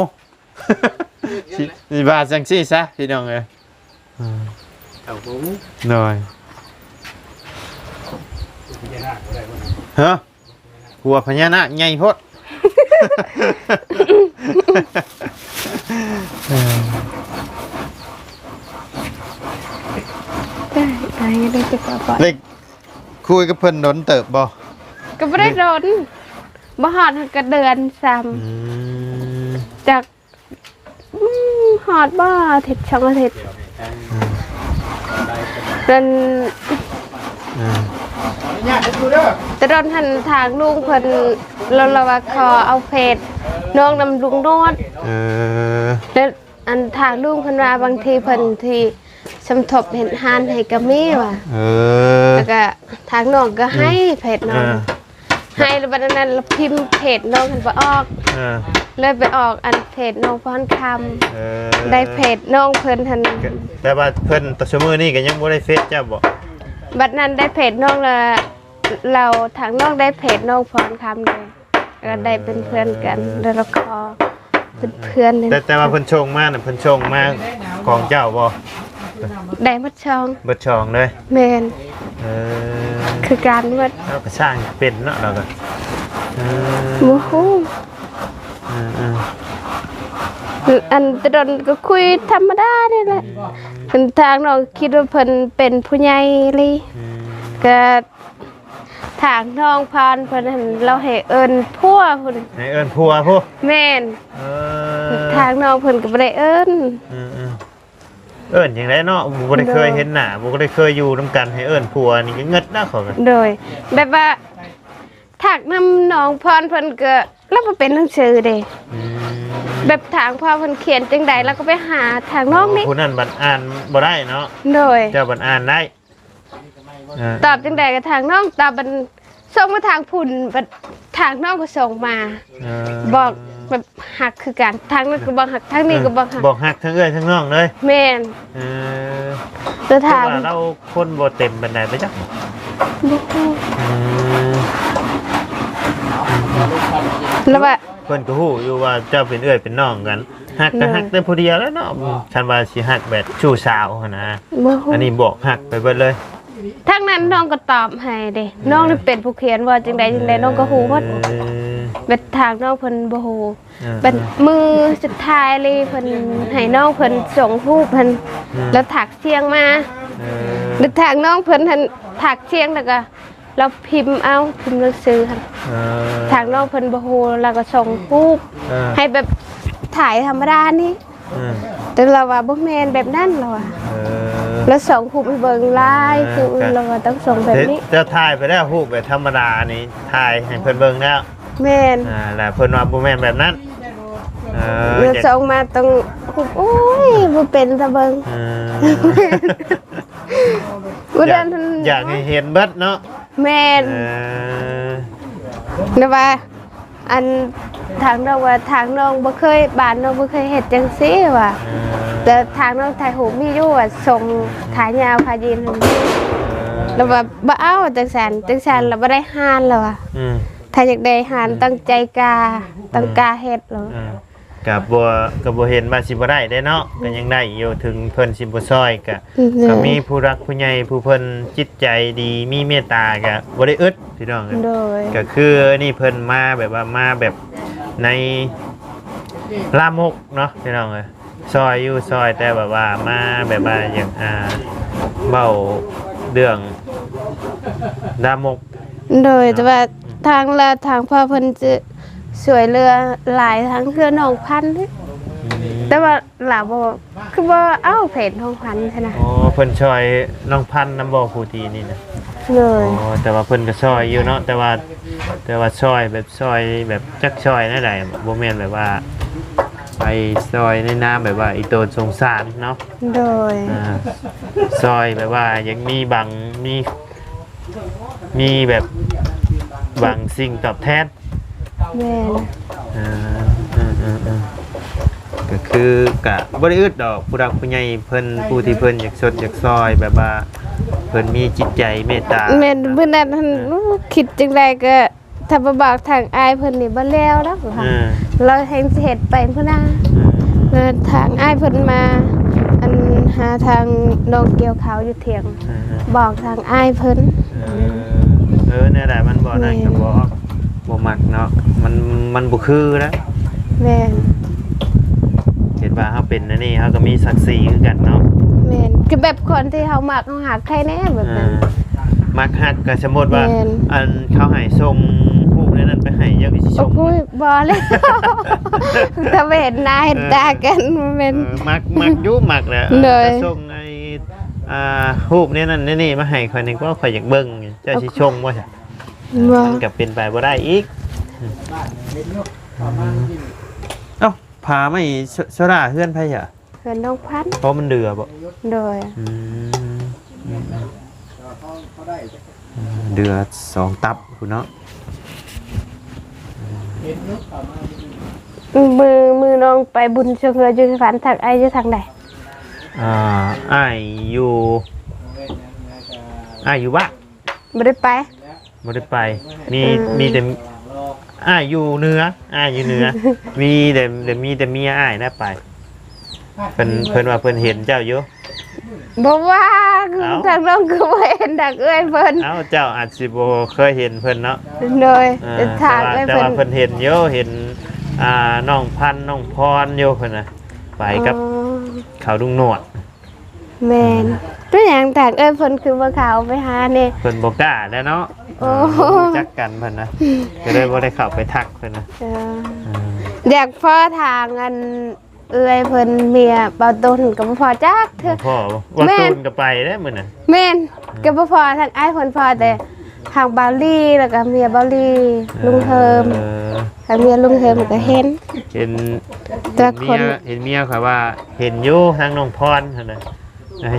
ຊິ ຊິວ່າຈັ່ງຊີ້ຊະ ພີ່ນ້ອງເອີຍ. ເອີ ເຖົ້າຫົວງູ. ໂດຍ. ຮະ? ຫົວພະຍານາກໃຫຍ່ໂພດ. ເອີ ໄດ້ ໄດ້ ໄດ້ຈັກກະປະ. ໄດ້ຄຸຍກັບເພິ່ນດົນເຕີບບໍ່? ກໍບໍ່ໄດ້ດົນ ບໍ່ຮອດ ກໍເດືອນຊ້ຳ. ອືມ ຈັກ ອືມ ຮອດບໍ່ ອາທິດສອງອາທິດ. ອືມ ເພິ່ນ ອືມ ແຕ່ດອນຫັ້ນທາງລຸງເພິ່ນ ລາວ ລາວວ່າຂໍເອົາເຟສນ້ອງນຳລຸງໂນດ. ເອີ ແລ້ວອັນທາງລຸງເພິ່ນວ່າບາງທີເພິ່ນຊິ ສົມທົບເຮັດຮ້ານໃຫ້ກໍມີວ່າ. ເອີ ແລ້ວກໍທາງນ້ອງກໍໃຫ້ ເອີ ເຟສນ້ອງ. ເອີ ໃຫ້ແລ້ວບັດນັ້ນລະພິມເຟສນ້ອງຫັ້ນບໍ່ອອກ. ເອີ ເລີຍໄປອອກອັນເຟສນ້ອງພອນຄຳ. ເອີ ໄດ້ເຟສນ້ອງເພິ່ນຫັ້ນ. ແຕ່ວ່າເພິ່ນ ແຕ່ຊຸມື້ນີ້ກໍຍັງບໍ່ໄດ້ເຟສເຈົ້າບໍ? ບັດນັ້ນໄດ້ເຟສນ້ອງລະ ລາວ ທາງນ້ອງໄດ້ເຟສນ້ອງພອນຄຳເລີຍ. ກໍໄດ້ເປັນເພື່ອນກັນ. ເອີ ແລ້ວລະຂໍເປັນເພື່ອນ. ແຕ່ ແຕ່ວ່າເພິ່ນສົ່ງມານະ ເພິ່ນສົ່ງມາຂອງເຈົ້າບໍ່? ໄດ້ໝົດຊ່ອງ. ເບິດຊ່ອງເລີຍ? ແມ່ນ. ເອີ ຄືກັນໝົດ. ລາວກໍສ້າງເປັນເນາະ ລາວກໍ. ເອີ ບໍ່ຮູ້. ເອີໆ ອັນແຕ່ດອນກໍຄຸຍທຳມະດານີ້ແຫຼະ. ເພິ່ນ ທາງນ້ອງຄິດວ່າເພິ່ນເປັນຜູ້ໃຫຍ່ອີ່ຫຼີ. ອືມ ກໍ ທາງນ້ອງພອນເພິ່ນຫັ້ນ ລາວໃຫ້ເອີ້ນຜົວພຸ້ນ. ໃຫ້ເອີ້ນຜົວພຸ້ນ? ແມ່ນ. ເອີ ທາງນ້ອງເພິ່ນກໍບໍ່ໄດ້ເອີ້ນ. ເອີໆ ເ ເອີ້ນຈັ່ງໃດເນາະ ບໍ່ໄດ້ເຄີຍເຫັນໜ້າ ບໍ່ໄດ້ເຄີຍຢູ່ນຳກັນ ໃຫ້ເອີ້ນຜົວນີ້ກໍເງິດນະ ເຂົາກໍ ໂດຍ ແບບວ່າ ທັກນຳນ້ອງພອນເພິ່ນກໍ ລາວບໍ່ເປັນໜັງສືເດ້ ອືມ ແບບທາງພໍ່ເພິ່ນຂຽນຈັ່ງໃດ ລາວກໍໄປຫາທາງນ້ອງນີ້ ຜູ້ນັ້ນບັດອ່ານບໍ່ໄດ້ເນາະ ໂດຍ ເຈົ້າບັດອ່ານໄດ້ ເອີ ຕອບຈັ່ງໃດກໍທາງນ້ອງຕອບ ບັດສົ່ງມາທາງພຸ້ນ ບັດທາງນ້ອງກໍສົ່ງມາ ເອີ ບອກແບບຮັກຄືກັນ ທາງນັ້ນກໍບອກຮັກ ທາງນີ້ກໍບອກຮັກ ບອກຮັກທັງເອື້ອຍທັງນ້ອງເລີຍ ແມ່ນ ເອີ ແຕ່ຖາມ ແຕ່ວ່າລາວຄົນບໍ່ເຕັມປານໃດໄປຈັກ ບໍ່ຮູ້ ອືມ ລາວວ່າ ເພິ່ນກໍຮູ້ຢູ່ວ່າເຈົ້າເປັນເອື້ອຍເປັນນ້ອງກັນ ຮັກກໍ ໂດຍ ຮັກແຕ່ຜູ້ດຽວແຫຼະເນາະ ຄັນວ່າຊິຮັກແບບຊູ້ສາວຫັ້ນນະ ບໍ່ຮູ້ ອັນນີ້ບອກຮັກໄປເບິດເລີຍ ທາງນັ້ນນ້ອງກໍຕອບໃຫ້ເດ້ ເອີ ນ້ອງນີ້ເປັນຜູ້ຂຽນ ເວົ້າຈັ່ງໃດຈັ່ງໃດ ເອີ ນ້ອງກໍຮູ້ໝົດ ເອີ ແບບທາງນ້ອງເພິ່ນບໍ່ຮູ້ ເອີ ແບບມື້ສຸດທ້າຍເລີຍ ເພິ່ນໃຫ້ນ້ອງເພິ່ນສົ່ງຮູບຫັ້ນ ເອີ ແລ້ວທັກສຽງມາ ເອີ ແລ້ວທາງນ້ອງເພິ່ນຫັ້ນທັກສຽງ ແລ້ວກໍລາວພິມເອົາ ພິມໜັງສືຫັ້ນ ເອີ ທາງນ້ອງເພິ່ນບໍ່ຮູ້ ລາວກໍສົ່ງຮູບ ເອີ ໃຫ້ແບບຖ່າຍທຳມະດານີ້ ເອີ ແຕ່ລາວວ່າບໍ່ແມ່ນແບບນັ້ນ ລາວວ່າ ເອີ ລາວສົ່ງຮູບໃຫ້ເບິ່ງຫຼາຍ ເອີ ຄື ກໍ ລາວວ່າຕ້ອງສົ່ງແບບນີ້ ເຈົ້າຖ່າຍໄປແລ້ວ ຮູບແບບທຳມະດານີ້ ຖ່າຍໃຫ້ເພິ່ນເບິ່ງແລ້ວ ແມ່ນ ອ່າ ແລ້ວເພິ່ນວ່າບໍ່ແມ່ນແບບນັ້ນ ເອີ ລາວ ຢາກ ສົ່ງມາຕ້ອງຮູບ ໂອ້ຍ ບໍ່ເປັນຕາເບິ່ງ ເອີ ບໍ່ ຢາກ ຢາກໃຫ້ເຫັນເບິດເນາະ ແມ່ນ ເອີ ແຕ່ວ່າ ອັນທາງນ້ອງວ່າ ທາງນ້ອງບໍ່ເຄີຍ ບ້ານນ້ອງບໍ່ເຄີຍເຮັດຈັ່ງຊີ້ວ່າ ເອີ ແຕ່ທາງນ້ອງຖ່າຍຮູບມີຢູ່ວ່າ ສົ່ງຂາຍາວຂາຢີນ ເອີ ແລ້ວວ່າບໍ່ເອົາຈັ່ງຊັ້ນ ຈັ່ງຊັ້ນ ອືມ ລະບໍ່ໄດ້ຮານ ລະວ່າ ອືມ ຖ້າຢາກໄດ້ຮານ ອືມ ຕ້ອງໃຈກ້າ ອືມ ຕ້ອງກ້າເຮັດ ລະວ່າ ເອີ ກໍບໍ່ ກໍບໍ່ເຫັນວ່າຊິບໍ່ໄດ້ເດ້ເນາະ ກໍຍັງໄດ້ຢູ່ ເຖິງເພິ່ນຊິບໍ່ຊ່ອຍ ກໍ ອືມ ກໍມີຜູ້ຫຼັກຜູ້ໃຫຍ່ ຜູ້ເພິ່ນຈິດໃຈດີ ມີເມດຕາ ກໍບໍ່ໄດ້ອຶດ ພີ່ນ້ອງເອີຍ ໂດຍ ກໍຄືອັນນີ້ເພິ່ນມາແບບວ່າ ມາແບບໃນລາມົກເນາະ ພີ່ນ້ອງເອີຍ ຊ່ອຍຢູ່ຊ່ອຍ ແຕ່ແບບວ່າມາແບບວ່າ ຢາກ ອ່າ ເວົ້າເລື່ອງລາມົກ ໂດຍ ເນາະ ແຕ່ວ່າ ອືມ ທາງລາວ ທາງພໍ່ເພິ່ນຈະຊ່ວຍເຫຼືອຫຼາຍ ທາງເຮືອນນ້ອງພັນ ອືມ ແຕ່ວ່າລາວບໍ່ ຄືບໍ່ເອົາເພດນ້ອງພັນຊັ້ນນະ ອໍ ເພິ່ນຊ່ອຍນ້ອງພັນນຳບໍ່ ຜູ້ທີ່ນີ້ນະ ໂດຍ ອໍ ແຕ່ວ່າເພິ່ນກໍຊ່ອຍຢູ່ເນາະ ແຕ່ວ່າ ແຕ່ວ່າຊ່ອຍແບບ ຊ່ອຍແບບ ຈັກຊ່ອຍແນວໃດ ບໍ່ແມ່ນແບບວ່າໄປຊ່ອຍໃນນາມແບບວ່າອີ່ຕົນສົງສານເນາະ ໂດຍ ອ່າ ຊ່ອຍແບບວ່າຢາກມີບາງ ມີ ມີແບບບາງສິ່ງຕອບແທນ ແມ່ນ ເອີ ເອີ ເອີ ເອີ ກໍຄືກະບໍ່ໄດ້ອຶດດອກ ຜູ້ຫຼັກຜູ້ໃຫຍ່ເພິ່ນ ຜູ້ທີ່ເພິ່ນຢາກຊົດຢາກຊ່ອຍ ແບບວ່າເພິ່ນມີຈິດໃຈເມດຕາ ແມ່ນ ມື້ນັ້ນຫັ້ນ ເອີ ຄິດຈັ່ງໃດກໍ ຖ້າບໍ່ບອກທາງອ້າຍເພິ່ນນີ້ບໍ່ແລ້ວດອກ ເອີ ລາວແຮ່ງຊິເຮັດໄປພຸ້ນນະ ເອີ ແລ້ວທາງອ້າຍເພິ່ນມາ ອັນ ຫາທາງນ້ອງກ່ຽວເຂົ້າຢູ່ຖຽງ ເອີ ບອກທາງອ້າຍເພິ່ນ ເອີ ເອີ ແນວໃດມັນບໍ່ນັ້ນ ແມ່ນ ກໍບໍ່ ບໍ່ມັກເນາະ ມັນ ມັນບໍ່ຄືນະ ແມ່ນ ເຫັນວ່າເຮົາເປັນອັນນີ້ ເຮົາກໍມີສັກສີຄືກັນເນາະ ແມ່ນ ຄືແບບຄົນທີ່ເຮົາມັກ ເຮົາຮັກໃຜແດ່ແບບນັ້ນ ເອີ ມັກຮັກກໍສົມມຸດວ່າ ແມ່ນ ອັນເຂົາໃຫ້ສົ່ງຮູບໃນນັ້ນໄປໃຫ້ ເຈົ້າກໍຊິສົ່ງ ໂອ້ຍ ບໍ່ແລ້ວ ຖ້າໄປເຫັນໜ້າເຫັນຕາກັນ ເອີ ແມ່ນ ເອີ ມັກ ມັກຢູ່ ມັກແຫຼະ ໂດຍ ເອີ ຈະສົ່ງໄອ້ ອ່າ ຮູບໃນນັ້ນໃນນີ້ມາໃຫ້ຂ້ອຍແດ່ ເພາະຂ້ອຍຢາກເບິ່ງ ເຈົ້າຊິສົ່ງບໍ່ຊະ? ບໍ່ ມັນກໍເປັນໄປບໍ່ໄດ້ອີກ ອືມ ເອົ້າ ຜ້າໄມ້ໂຊ ໂຊລາເຮືອນໃຜຊະ? ເຮືອນນ້ອງພັນ ເພາະມັນເດືອບໍ່? ໂດຍ ອືມ ເດືອສອງຕັບພຸ້ນເນາະ ມື້ ມື້ນ້ອງໄປບຸນຊ່ວງເຮືອຢູ່ໃນຝັນ ທັກອ້າຍຢູ່ທາງໃດ? ອ່າ ອ້າຍຢູ່ ອ້າຍຢູ່ບ້ານ ບໍ່ໄດ້ໄປ ບໍ່ໄດ້ໄປ ມີ ເອີ ມີແຕ່ ອ້າຍຢູ່ເໜືອ ອ້າຍຢູ່ເໜືອ ມີແຕ່ ແຕ່ມີແຕ່ເມຍອ້າຍນະໄປ ເພິ່ນ ເພິ່ນວ່າເພິ່ນເຫັນເຈົ້າຢູ່ ບໍ່ວ່າ ເອົ້າ ທາງນ້ອງຄືບໍ່ເຫັນດອກເອື້ອຍເພິ່ນ ເອົ້າ ເຈົ້າອາດຊິບໍ່ເຄີຍເຫັນເພິ່ນເນາະ ໂດຍ ເອີ ແຕ່ວ່າ ແຕ່ວ່າເພິ່ນເຫັນຢູ່ ເຫັນ ອ່າ ນ້ອງພັນ ນ້ອງພອນຢູ່ ເພິ່ນນະ ໄປກັບ ອໍ ເຂົາລຸງໜວດ ແມ່ນ ເປັນຫຍັງທາງເອື້ອຍເພິ່ນຄືບໍ່ເຂົ້າໄປຫາແດ່? ເພິ່ນບໍ່ກ້າແຫຼະເນາະ ໂອ້ ເອີ ຮູ້ຈັກກັນເພິ່ນນະ ກໍເລີຍບໍ່ໄດ້ເຂົ້າໄປທັກເພິ່ນນະ ເອີ ເອີ ຢາກພໍທາງອັນ ເອື້ອຍເພິ່ນ ເມຍບ່າວຕູນກໍບໍ່ພໍຈັກເທື່ອ. ບໍ່ພໍບໍ່? ບ່າວ ແມ່ນ ຕູນກໍໄປເດ້ມື້ນັ້ນ. ແມ່ນ ອືມ ກໍບໍ່ພໍທັງອ້າຍເພິ່ນ ພໍແຕ່ ອືມ ທາງບ່າວລີ ແລ້ວກໍເມຍບ່າວລີ ເອີ ລຸງເຮີມ ທາງເມຍລຸງເຮີມກໍເຫັນ ເຫັນ ແຕ່ຄົນ ເຫັນເມຍ ເຫັນເມຍຂ້ອຍວ່າເຫັນຢູ່ທາງນ້ອງພອນຫັ້ນນະ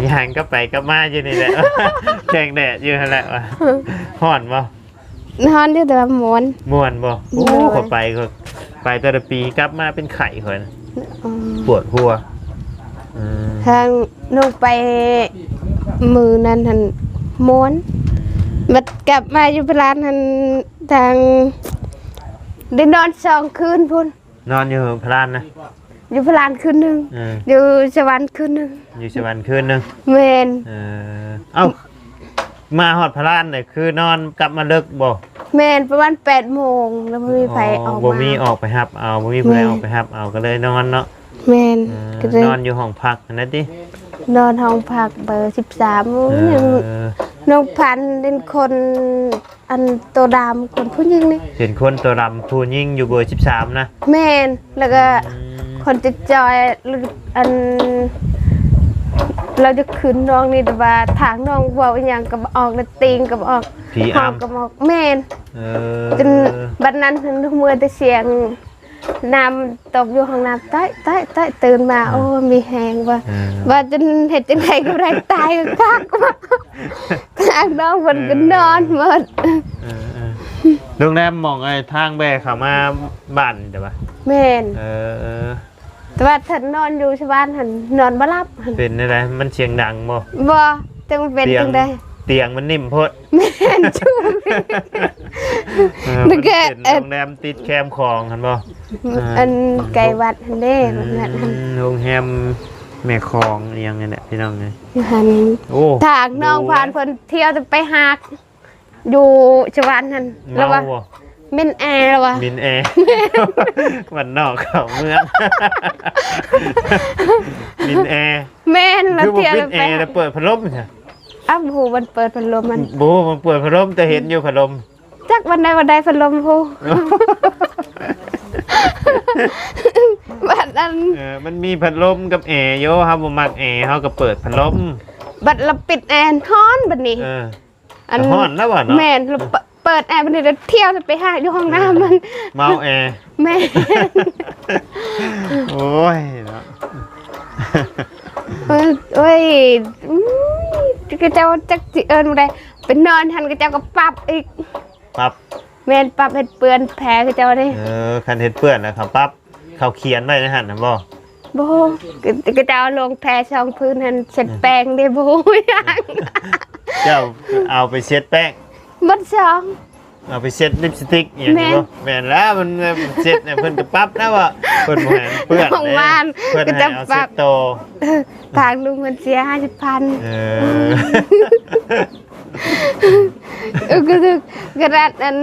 ຍ່າງກັບໄປກັບມາຢູ່ນີ້ແຫຼະ ແສງແດດຢູ່ຫັ້ນແຫຼະວ່າ. ຮ້ອນບໍ່? ຮ້ອນຢູ່ ແຕ່ວ່າມ່ວນ. ມ່ວນບໍ່? ໂອ້ ໂດຍ ຂ້ອຍໄປ ຂ້ອຍໄປແຕ່ລະປີ ກັບມາເປັນໄຂ້ຂ້ອຍນະ. ອືມ ປວດຫົວ. ເອີ ທາງນ້ອງໄປມື້ນັ້ນຫັ້ນມ່ວນ ບັດກັບມາຢູ່ພະລານຫັ້ນ ທາງ ໄດ້ນອນສອງຄືນພຸ້ນ. ນອນຢູ່ພະລານນະ? ຢູ່ພະລານຄືນໜຶ່ງ ເອີ ຢູ່ສະຫວັນຄືນໜຶ່ງ. ຢູ່ສະຫວັນຄືນໜຶ່ງ. ແມ່ນ. ເອີ ເອົ້າ ມາຮອດພະລານນີ້ຄືນອນກັບມາເລິກບໍ່? ແມ່ນ ປະມານແປດໂມງ ແລ້ວບໍ່ມີໃຜອອກ ອໍ ມາ ບໍ່ມີອອກໄປຮັບເອົາ ບໍ່ມີຜູ້ໃດ ແມ່ນ ອອກໄປຮັບເອົາ ກໍເລີຍນອນເນາະ. ແມ່ນ. ເອີ ກໍເລີຍນອນຢູ່ຫ້ອງພັກຫັ້ນນະຕິ? ນອນຫ້ອງພັກເບີສິບສາມ. ເອີ ຍັງ ນ້ອງພັນເປັນຄົນ ອັນໂຕດຳ ຄົນຜູ້ຍິງນີ້ ເປັນຄົນໂຕດຳຜູ້ຍິງຢູ່ເບີສິບສາມນະ? ແມ່ນ. ແລ້ວກໍ ອືມ ຄົນຈະຈ່ອຍ ອັນ ລາວຈະຂຶ້ນນ້ອງນີ້ ແຕ່ວ່າທາງນ້ອງເວົ້າອີ່ຫຍັງກໍບໍ່ອອກ ແລ້ວຕີງກໍບໍ່ອອກ ຜີອຳກໍບໍ່ອອກ. ແມ່ນ. ເອີ ຈົນບັດນັ້ນເມື່ອແຕ່ສຽງ ນ້ຳຕົກຢູ່ຫ້ອງນ້ຳ ຕາຍ ຕາຍ ຕາຍ ຕື່ນມາ ເອີ ໂອ້ ມີແຮງວ່າ ເອີ ວ່າຈົນເຮັດຈັ່ງໃດກໍບໍ່ໄດ້ ຕາຍກໍຄັກວ່າ ທາງນ້ອງເພິ່ນ ເອີ ກໍນອນໝົດ. ເອີ ເອີ ໂຮງແຮມໝ່ອງໄອ້ທາງແວ່ເຂົ້າມາບ້ານນີ້ແຕ່ວ່າ. ແມ່ນ. ເອີ ແຕ່ວ່າຖ້ານອນຢູ່ສະຫວັນຫັ້ນ ນອນບໍ່ຫຼັບຫັ້ນ. ເປັນແນວໃດ? ມັນສຽງດັງບໍ່? ບໍ່. ຈັກມັນເປັນຈັ່ງໃດ? ຕຽງມັນນິ່ມໂພດ. ແມ່ນ ສູງ. ເອີ ມັນເປັນໂຮງແຮມຕິດແຄມຂອງຫັ້ນບໍ່? ເອີ ອັນໃກ້ວັດຫັ້ນເດ້. ອືມ ວັດຫັ້ນ ໂຮງແຮມແມ່ຂອງອີ່ຫຍັງນີ້ແຫຼະ ພີ່ນ້ອງເອີຍ. ຢູ່ຫັ້ນ. ໂອ້ ທາງນ້ອງ ໂດ ພານເພິ່ນທ່ຽວແຕ່ໄປຫາ ຢູ່ສະຫວັນຫັ້ນ. ເມົາ ລາວວ່າ ບໍ່? ເໝັນແອ ລາວວ່າ ເໝັນແອ. ບ້ານນອກເຂົ້າເມືອງ ເໝັນແອ. ແມ່ນ. ລາວ ຄືບໍ່ ທ່ຽວ ປິດແອ ໄປ ແລ້ວເປີດພັດລົມຊະ? ອ້າວ ບໍ່ຮູ້ ມັນເປີດພັດລົມມັນ ບໍ່ຮູ້ ມັນເປີດພັດລົມ ແຕ່ເຫັນຢູ່ພັດລົມ. ຈັກວັນໃດວັນໃດພັດລົມພຸ້ນ. ບັດນັ້ນ ເອີ ມັນມີພັດລົມກັບແອຢູ່ ເຮົາບໍ່ມັກແອ ເຮົາກໍເປີດພັດລົມ. ບັດລາວປິດແອ ຮ້ອນບັດນີ້. ເອີ ອັນ ກໍຮ້ອນແລ້ວຫວາເນາະ. ແມ່ນ. ລາວເປີດແອບັດນີ້ ລາວທ່ຽວໄປຫາຢູ່ຫ້ອງນ້ຳມັນ ເມົາແອ. ແມ່ນ. ໂອ້ຍເນາະ. ໂອ້ຍ ໂອ້ຍ ເຂົາເຈົ້າຈັກຊິເອີ້ນແນວໃດ ໄປນອນຫັ້ນ ເຂົາເຈົ້າກໍປັບອີກ. ປັບ? ແມ່ນ. ປັບເຮັດເປື້ອນແພເຂົາເຈົ້າເດ້. ເອີ ຄັນເຮັດເປື້ອນແລ້ວເຂົາປັບ. ເຂົາຂຽນໄວ້ໃນຫັ້ນນະບໍ່? ບໍ່. ເຂົາເຈົ້າລົງແພສອງພື້ນຫັ້ນ ເຊັດແປ້ງເດ້. ບໍ່ຮູ້ຫຍັງ. ເຈົ້າເອົາໄປເຊັດແປ້ງ? ໝົດສອງ. ເອົາໄປເຊັດລິບສະຕິກອີ່ຫຍັງ. ແມ່ນ. ບໍ່ ແມ່ນແລ້ວ ມັນເຊັດເພິ່ນກໍປັບນະວ່າ ເພິ່ນບໍ່ໃຫ້ເປື້ອນເດ້. ຂອງຫວານ ເພິ່ນໃຫ້ເອົາເຊັດຕໍ່. ທາງລຸງເພິ່ນເສຍຫ້າສິບພັນ. ເອີ ເອີ ກໍຄືຂະໜາດອັນ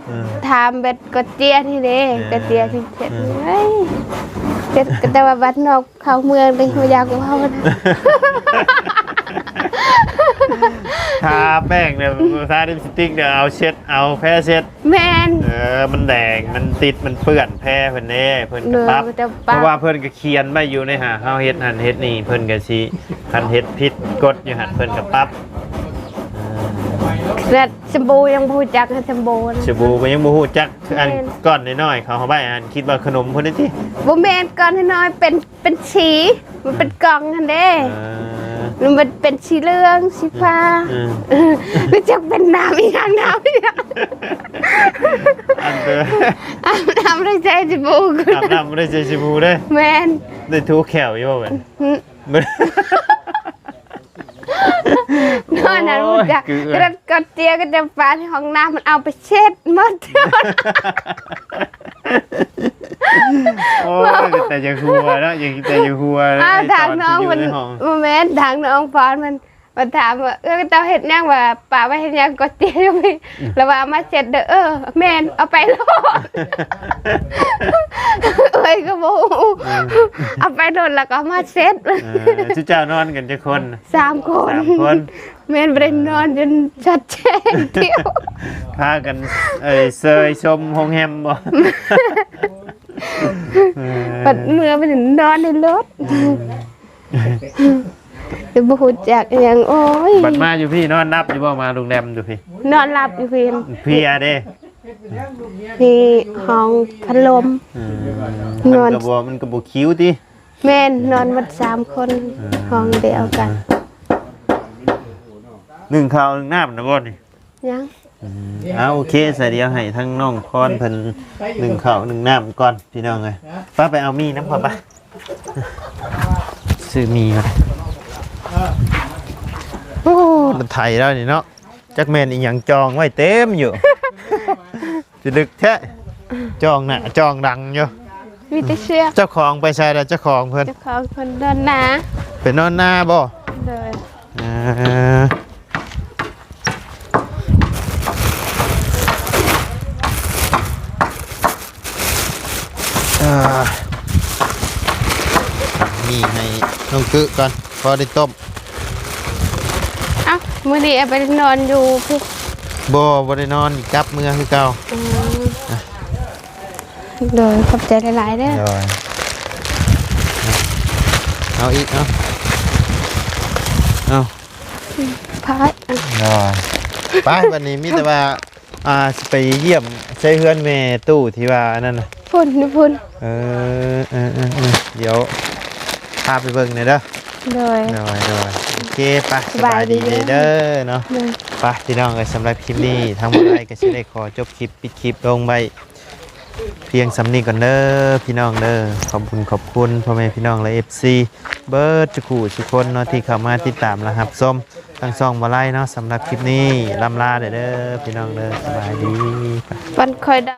ເອີ ຖາມແບບກະເຈຍນີ້ເດ້. ເອີ ກະເຈຍທີ່ເຮັດ ເອີ ເອີຍ ເຮັດ ກໍແຕ່ວ່າບ້ານນອກເຂົ້າເມືອງເດ້ ບໍ່ຢາກເວົ້ານະ. ທາແປ້ງເນຍ ທາລິບສະຕິກເນຍ ເອົາເຊັດ ເອົາແພເຊັດ. ແມ່ນ. ເອີ ມັນແດງ ມັນຕິດ ມັນເປື້ອນແພເພິ່ນເດ້ ເພິ່ນກໍປັບ. ເອີ ເພິ່ນກໍປັບ ເພາະວ່າເພິ່ນກໍຂຽນໄວ້ຢູ່ໃນຫາ ເຮົາເຮັດຫັ້ນເຮັດນີ້ ເພິ່ນກໍຊິ ຄັນເຮັດຜິດກົດຢູ່ຫັ້ນ ເພິ່ນກໍປັບ. ເອີ ແລະ ສະບູຍັງບໍ່ຮູ້ຈັກ ສະບູນະ ສະບູກໍຍັງບໍ່ຮູ້ຈັກ. ອັນ ແມ່ນ ກ້ອນນ້ອຍໆ ເຂົາເອົາໄວ້ ອັນ ຄິດວ່າຂະໜົມພຸ້ນຕິ? ບໍ່ແມ່ນ ກ້ອນນ້ອຍໆ ເປັນ ເປັນສີ ມັນເປັນກ່ອງຫັ້ນເດ້. ເອີ ມັນເປັນສີເຫຼືອງ ສີຟ້າ. ເອີ ເອີ ບໍ່ຈັກເປັນນ້ຳອີ່ຫຍັງ ນ້ຳອີ່ຫຍັງ. ອັນເດີ ອາບນ້ຳບໍ່ໄດ້ໃສ່ສະບູ ອາບນ້ຳບໍ່ໄດ້ໃສ່ສະບູເດ້. ແມ່ນ. ໄດ້ຖູແຂ້ວຢູ່ບໍ່ບັດ? ຫຶ ນອນນັ້ນ ໂອ້ຍ ຮູ້ຈັກ ຄືເອື້ອຍ ກະດາດກອດເຈຍ ກະຈະປາໃນຫ້ອງນ້ຳ ມັນເອົາໄປເຊັດໝົດ. ໂອ້ຍ ເປັນຕາຢາກຫົວເນາະ ຢາກ ຕາຢາກຫົວ. ອ້າວ ທາງນ້ອງມັນ ບໍ່ແມ່ນ ທາງນ້ອງພອນມັນ ມັນຖາມວ່າ ເອື້ອຍ ເຈົ້າເຮັດຫຍັງ ວ່າປະໄວ້ເຮັດຫຍັງ ກອດເຈຍຢູ່ພີ້. ອືມ ລະວ່າ ເອົາມາເຊັດເດີ. ເອີ ແມ່ນ ເອົາໄປໂລດ. ເອື້ອຍກໍບໍ່ຮູ້ ເອີ ເອົາໄປໂລດ ລະກໍເອົາມາເຊັດ. ເອີ ເຈົ້ານອນກັນຈັກຄົນ? ສາມຄົນ ສາມຄົນ. ແມ່ນ ບໍ່ໄດ້ນອນຈົນຊັດແຈ້ງ ທ່ຽວ ພາກັນ ເອີ ເຊີຍຊົມໂຮງແຮມບໍ່? ເອີ ບັດເມື່ອໄປນອນໃນລົດ ເອີ ແຕ່ບໍ່ຮູ້ຈັກອີ່ຫຍັງ ໂອ້ຍ ບັດມາຢູ່ພີ້ນອນຫຼັບຢູ່ບໍ່? ມາໂຮງແຮມຢູ່ພີ້ ນອນຫຼັບຢູ່ພີ້ ເພຍເດ້ ມີຫ້ອງພັດລົມ ເອີ ນອນ ມັນກໍບໍ່ ມັນກໍບໍ່ຄິວຕິ? ແມ່ນ ນອນໝົດສາມຄົນ ເອີ ຫ້ອງດຽວກັນ ໜຶ້ງເຂົ້າໜຶ້ງນ້ຳນະບໍ່ນີ້? ຍັງ ອືມ ເອົາ ໂອເຄ ສາຍດຽວໃຫ້ທັງນ້ອງພອນເພິ່ນໜຶ້ງເຂົ້າໜຶ້ງນ້ຳກ່ອນ ພີ່ນ້ອງເອີຍ ໄປ ໄປເອົາໝີ່ນຳຂ້ອຍໄປ ຊື້ໝີ່ກ່ອນ ໂອ້ ມັນໄຖແລ້ວນີ້ເນາະ ຈັກແມ່ນອີ່ຫຍັງຈອງໄວ້ເຕັມຢູ່ ຊິດຶກແທ້ ຈອງໜ້າຈອງຫຼັງຢູ່ ມີແຕ່ເຊືອກ ເຈົ້າຂອງໄປໃສລະ ເຈົ້າຂອງເພິ່ນ? ເຈົ້າຂອງເພິ່ນນອນນາ ໄປນອນນາບໍ່? ໂດຍ ເອີ ເອີ ນີ້ໃຫ້ນ້ອງກຶກ່ອນ ພໍໄດ້ຕົ້ມ ເອົ້າ ມື້ນີ້ໄອ້ໄປນອນຢູ່ພີ້? ບໍ່ ບໍ່ໄດ້ນອນ ກັບເມືອຄືເກົ່າ ອືມ ອ່ະ ໂດຍ ຂອບໃຈຫຼາຍໆເດີ ໂດຍ ເອົາອີກ ເອົາ ເອົາ ພາດ ໂດຍ ໄປ ບັດນີ້ມີແຕ່ວ່າ ອ່າ ຊິໄປຢ້ຽມໃສ່ເຮືອນແມ່ຕູ້ທີ່ວ່າອັນນັ້ນນະ ພຸ້ນ ພຸ້ນ ເອີ ເອີ ເອີ ເອີ ດຽວພາໄປເບິ່ງແດ່ເດີ ໂດຍ ໂດຍ ໂດຍ ໂອເຄ ໄປ ສະບາຍດີເດີເນາະ ໂດຍ ໄປ ພີ່ນ້ອງເອີຍ ສຳລັບຄລິບນີ້ ທາງບ່າວໄລກໍຊິໄດ້ຂໍຈົບຄລິບ ປິດຄລິບລົງໄວ້ພຽງສ່ຳນີ້ກ່ອນເດີ ພີ່ນ້ອງເດີ ຂອບຄຸນ ຂອບຄຸນພໍ່ແມ່ພີ່ນ້ອງ ແລະ ເອັຟຊີ ເບິດທຸກຜູ້ທຸກຄົນເນາະ ທີ່ເຂົ້າມາຕິດຕາມ ແລະ ຮັບຊົມທາງຊ່ອງບ່າວໄລເນາະ ສຳລັບຄລິບນີ້ ລ່ຳລາເດີ ພີ່ນ້ອງເດີ ສະບາຍດີ ປະ ວັນຄອຍດາ